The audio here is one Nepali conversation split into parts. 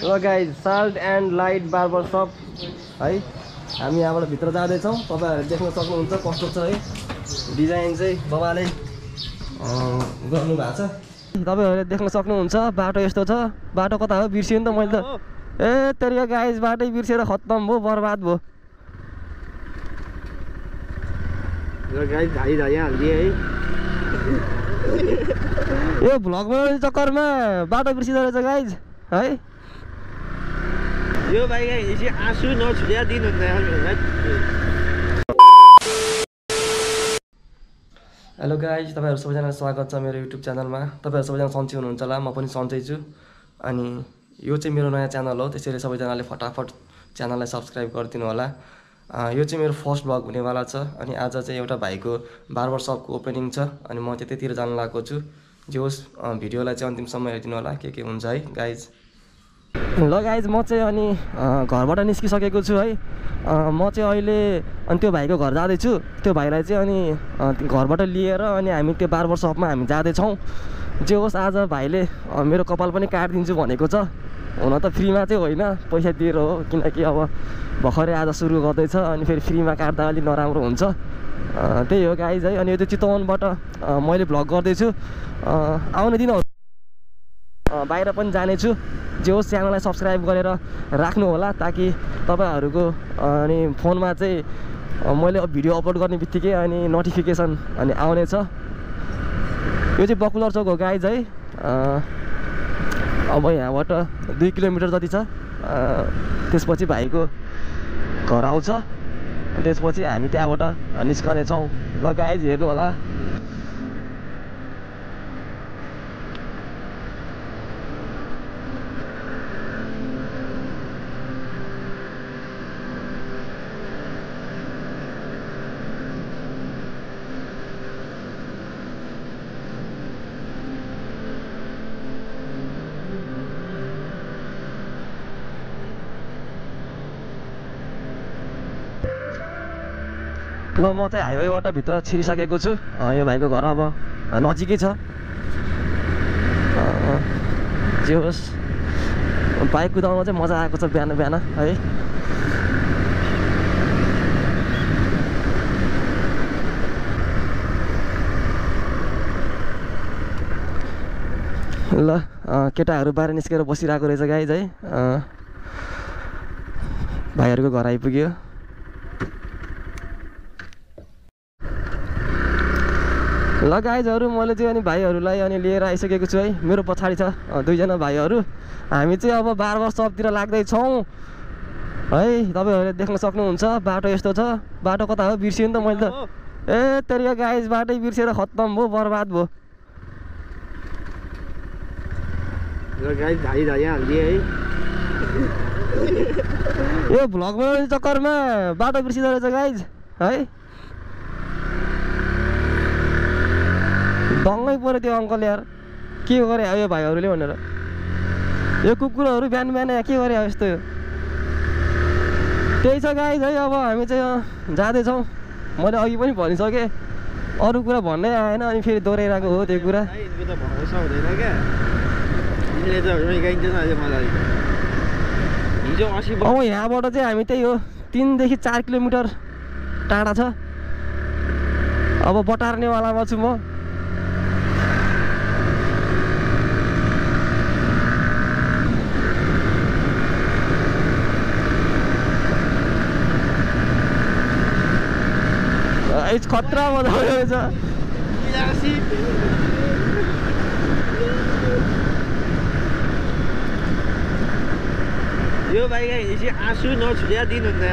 ल guys salt and light barber शप है हामी यहाँबाट भित्र जाँदैछौँ। तपाईँहरूले देख्न सक्नुहुन्छ कस्तो छ है डिजाइन चाहिँ बाबाले गर्नु भएको छ। तपाईँहरूले देख्न सक्नुहुन्छ बाटो यस्तो छ। बाटो कता हो बिर्सियो नि त मैले त। ए तेरिया गाइज बाटै बिर्सेर खत्तम भयो, बर्बाद भयो। यो भ्लग बनाउने चक्करमा बाटो बिर्सिँदो रहेछ गाइज है। यो बाइक हिँडेपछि आँसु नछुट्या दिन हुन्छ। हेलो गाइज, तपाईँहरू सबैजना स्वागत छ मेरो युट्युब च्यानलमा। तपाईँहरू सबैजना सन्चै हुनुहुन्छ होला, म पनि सन्चै छु। अनि यो चाहिँ मेरो नयाँ च्यानल हो, त्यसैले सबैजनाले फटाफट च्यानललाई सब्सक्राइब गरिदिनु होला। यो चाहिँ मेरो फर्स्ट भ्लग हुनेवाला छ। अनि आज चाहिँ एउटा भाइको बार्बर शपको ओपनिङ छ अनि म त्यतैतिर जान लागेको छु। जे होस् भिडियोलाई चाहिँ अन्तिमसम्म हेरिदिनु होला, के हुन्छ है गाइज। ल गाइज म चाहिँ अनि घरबाट निस्किसकेको छु है। म चाहिँ अहिले अनि त्यो भाइको घर जाँदैछु। त्यो भाइलाई चाहिँ अनि घरबाट लिएर अनि हामी त्यो बार्बर शपमा हामी जाँदैछौँ। जे होस् आज भाइले मेरो कपाल पनि काटिदिन्छु भनेको छ। हुन त फ्रीमा चाहिँ होइन, पैसा दिएर हो, किनकि अब भर्खरै आज सुरु गर्दैछ अनि फेरि फ्रीमा काट्दा अलिक नराम्रो हुन्छ। त्यही हो गाइज है। अनि यो चाहिँ चितवनबाट मैले भ्लग गर्दैछु। आउने दिनहरू बाहिर पनि जानेछु। जे होस् च्यानललाई सब्सक्राइब गरेर राख्नु होला, ताकि तपाईँहरूको अनि फोनमा चाहिँ मैले भिडियो अपलोड गर्ने बित्तिकै अनि नोटिफिकेसन अनि आउनेछ। यो चाहिँ बकुलर चौक हो गाइज है। अब यहाँबाट 2 किलोमिटर जति छ। त्यसपछि भाइको घर आउँछ, त्यसपछि हामी त्यहाँबाट निस्कनेछौँ। ल गाइज हेर्नु होला। ल म चाहिँ हाइवेबाट भित्र छिरिसकेको छु। यो भाइको घर अब नजिकै छ। जे होस् बाइक कुदाउन चाहिँ मजा आएको छ बिहान बिहान है। ल केटाहरू बाहिर निस्केर बसिरहेको रहेछ गाइज है। भाइहरूको घर आइपुग्यो। ल गाइजहरू मैले चाहिँ अनि भाइहरूलाई अनि लिएर आइसकेको छु है। मेरो पछाडि छ 2 जना भाइहरू। हामी चाहिँ अब बार्बर शपतिर लाग्दैछौँ है। तपाईँहरूले देख्न सक्नुहुन्छ बाटो यस्तो छ। बाटो कता हो बिर्सियो नि त मैले त। ए तेरिया गाइज बाटै बिर्सेर खत्तम भयो, बर्बाद भयो। यो भ्लग बनाउने चक्करमा बाटो बिर्सिँदो रहेछ गाइज है। दङ्गै पऱ्यो त्यो अङ्कल यार, के गरे यो भाइहरूले भनेर। यो कुकुरहरू बिहान बिहान के गरे यस्तो। त्यही छ गाइज है। अब हामी चाहिँ जाँदैछौँ। मैले अघि पनि भनिसकेँ, अरू कुरा भन्नै आएन अनि फेरि दोहोऱ्याइरहेको हो त्यो कुरा। अब यहाँबाट चाहिँ हामी त्यही हो 3 देखि 4 किलोमिटर टाढा छ। अब बटार्नेवालामा छु म। खतरा मजा आउँछ। यो बाइक हिँडेपछि आँसु नछुट्या दिन हुन्छ।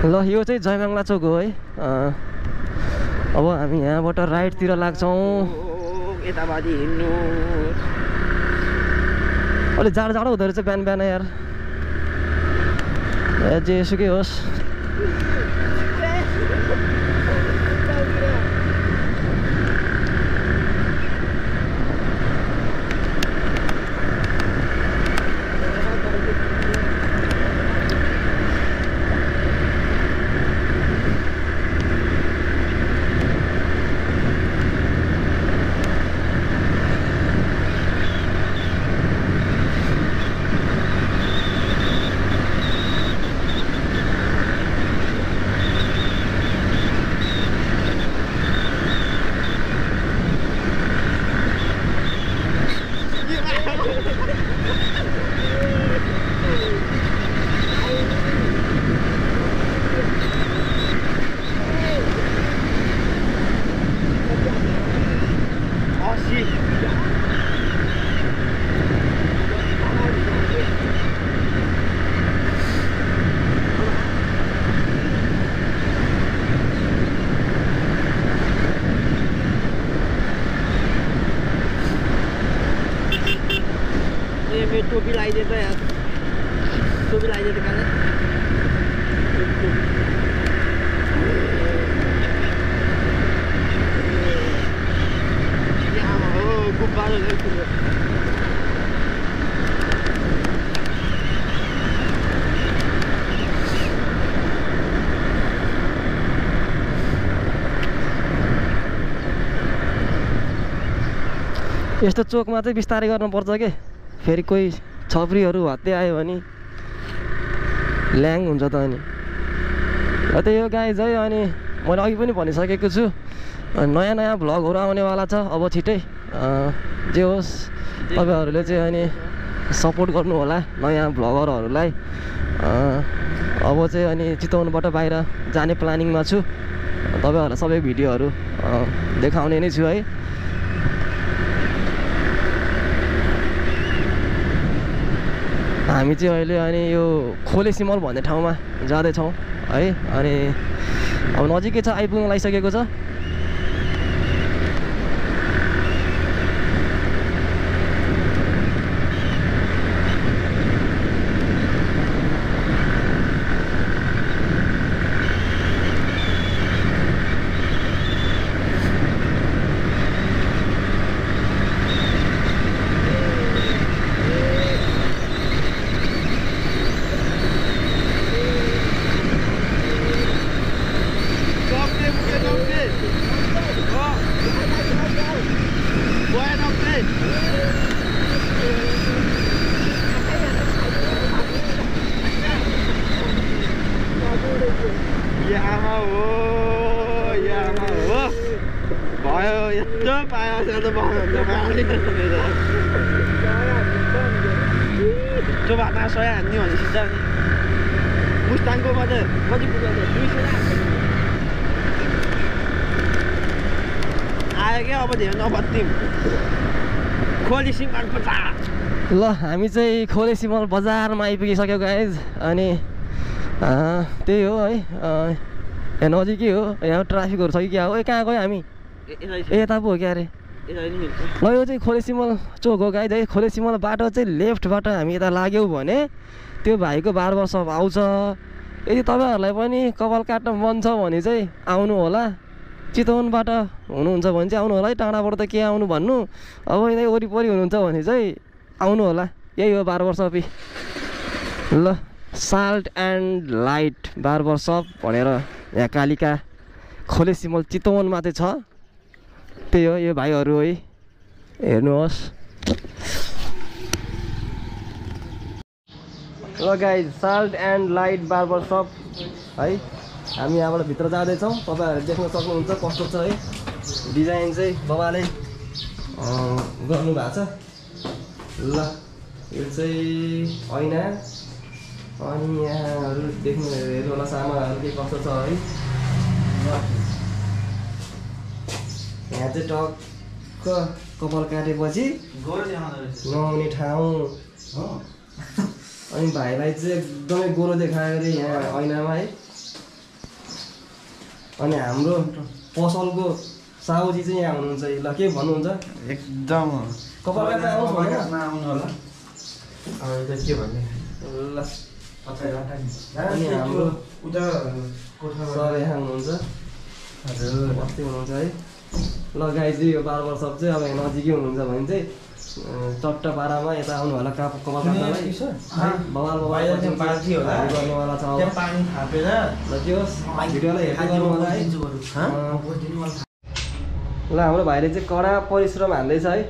ल यो चाहिँ जयमङ्गला चोक हो है। अब हामी यहाँबाट राइटतिर लाग्छौँ। यताबाटि हिँड्नु अलि जाडो जाडो हुँदो रहेछ बिहान बिहान यार। जेसुकै होस् टोपी लगाइदिए त यार टोपी लगाइदिए त काले हो गुब्बारो यस्तो चोकमा चाहिँ बिस्तारै गर्नुपर्छ के फेरि कोही छप्रीहरू हत्ते आयो भने ल्याङ हुन्छ त अनि त्यही हो गाइज है। अनि मैले अघि पनि भनिसकेको छु नयाँ नयाँ भ्लगहरू आउनेवाला छ अब छिटै जे होस् तपाईँहरूले चाहिँ अनि सपोर्ट गर्नु होला नयाँ भ्लगरहरूलाई। अब चाहिँ अनि चितवनबाट बाहिर जाने प्लानिङमा छु तपाईँहरूलाई सबै भिडियोहरू देखाउने नै छु है। हामी चाहिँ अहिले अनि यो खोले सिमल भन्ने ठाउँमा जाँदैछौँ है। अनि अब नजिकै छ आइपुग्न लागिसकेको छ। Coba nasoya ni orang sidang ni. Mustang ko pada, wajib punya 200 lah. आयो क्या अब धेरै नबत्तिम खोले सिमल बजार। ल हामी चाहिँ खोले सिमल बजारमा आइपुगिसक्यो गाइज। अनि त्यही हो है यहाँ नजिकै हो। यहाँ ट्राफिकहरू छ कि क्या हो? कहाँ गयो हामी? यता पो हो क्या अरे? ल यो चाहिँ खोले सिमल चोक हो गाइज है। खोले सिमल बाटो चाहिँ लेफ्टबाट हामी यता लाग्यौँ भने त्यो भाइको बार्बर सप आउँछ। यदि तपाईँहरूलाई पनि कपाल काट्न मन छ भने चाहिँ आउनु होला। चितवनबाट हुनुहुन्छ भने चाहिँ आउनु होला है। टाढाबाट त के आउनु भन्नु। अब यतै वरिपरि हुनुहुन्छ भने चाहिँ आउनु होला। यही हो बार्बर सपै। ल salt and light barber shop भनेर यहाँ कालिका खोले सिमल चितवनमा चाहिँ छ। त्यही हो यो भाइहरू है, हेर्नुहोस्। ल guys salt and light barber shop है। हामी यहाँबाट भित्र जाँदैछौँ। तपाईँहरू देख्न सक्नुहुन्छ कस्तो छ है। डिजाइन चाहिँ बाबाले गर्नुभएको छ। ल यो चाहिँ ऐना अनि यहाँहरू देख्नु हेर्नु होला सामानहरू के कस्तो छ है। यहाँ चाहिँ टक्क कपाल काटेपछि नआउने ठाउँ अनि भाइलाई चाहिँ एकदमै गोरो देखायो अरे यहाँ ऐनामा है। अनि हाम्रो पसलको साहुजी चाहिँ यहाँ हुनुहुन्छ। ल के भन्नुहुन्छ? एकदम कपाल काट्न आउनु होला। के भन्ने? ल अनि हाम्रो उता कोठामा सर यहाँ हुनुहुन्छ हजुर बस्दै हुनुहुन्छ है ल गाइज यो बार्बर सप चाहिँ अब यहाँ नजिकै हुनुहुन्छ भने चाहिँ चट्ट पारामा यता आउनु होला कपाल काट्नलाई बवाल बाहिर चाहिँ पार्टी होला गर्नुवाला छ अब त्यहाँ पानी थापेर ल त्यो भिडियोलाई हेर्दै गर्नु होला है ल हाम्रो भाइले चाहिँ कडा परिश्रम हाल्दैछ है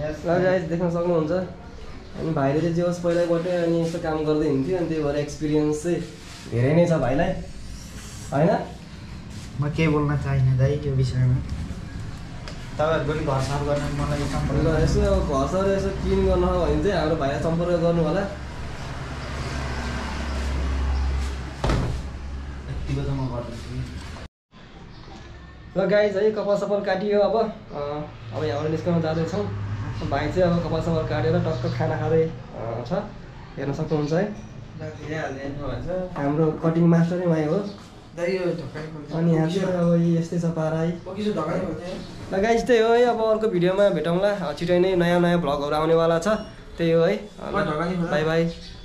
ल गाइज देख्न सक्नुहुन्छ अनि भाइले चाहिँ जे होस् पहिल्यैबाटै अनि यस्तो काम गर्दै हिँड्थ्यो अनि त्यही भएर एक्सपिरियन्स चाहिँ धेरै नै छ भाइलाई होइन म केही बोल्न चाहिनँ दाइ यो विषयमा तपाईँहरूको पनि घर साफ गर्न मलाई ल सम्पर्क यसो अब घरसर यसो क्लिन गर्नु हो भने चाहिँ हाम्रो भाइलाई सम्पर्क गर्नु होला यतिको त म गर्दैछु ल गाइज है कपाल सपाल काटियो अब यहाँबाट निस्कन जाँदैछौँ भाइ चाहिँ अब कपाल सपाल काटेर टक्क खाना खाँदै छ हेर्न सक्नुहुन्छ है हाम्रो कटिङ मास्टरै उहाँ हो अनि यहाँ चाहिँ अब यस्तै छ पारा है ल गाइज त्यही हो है अब अर्को भिडियोमा भेटौँला छिटै नै नयाँ नयाँ भ्लगहरू आउनेवाला छ त्यही हो है बाई बाई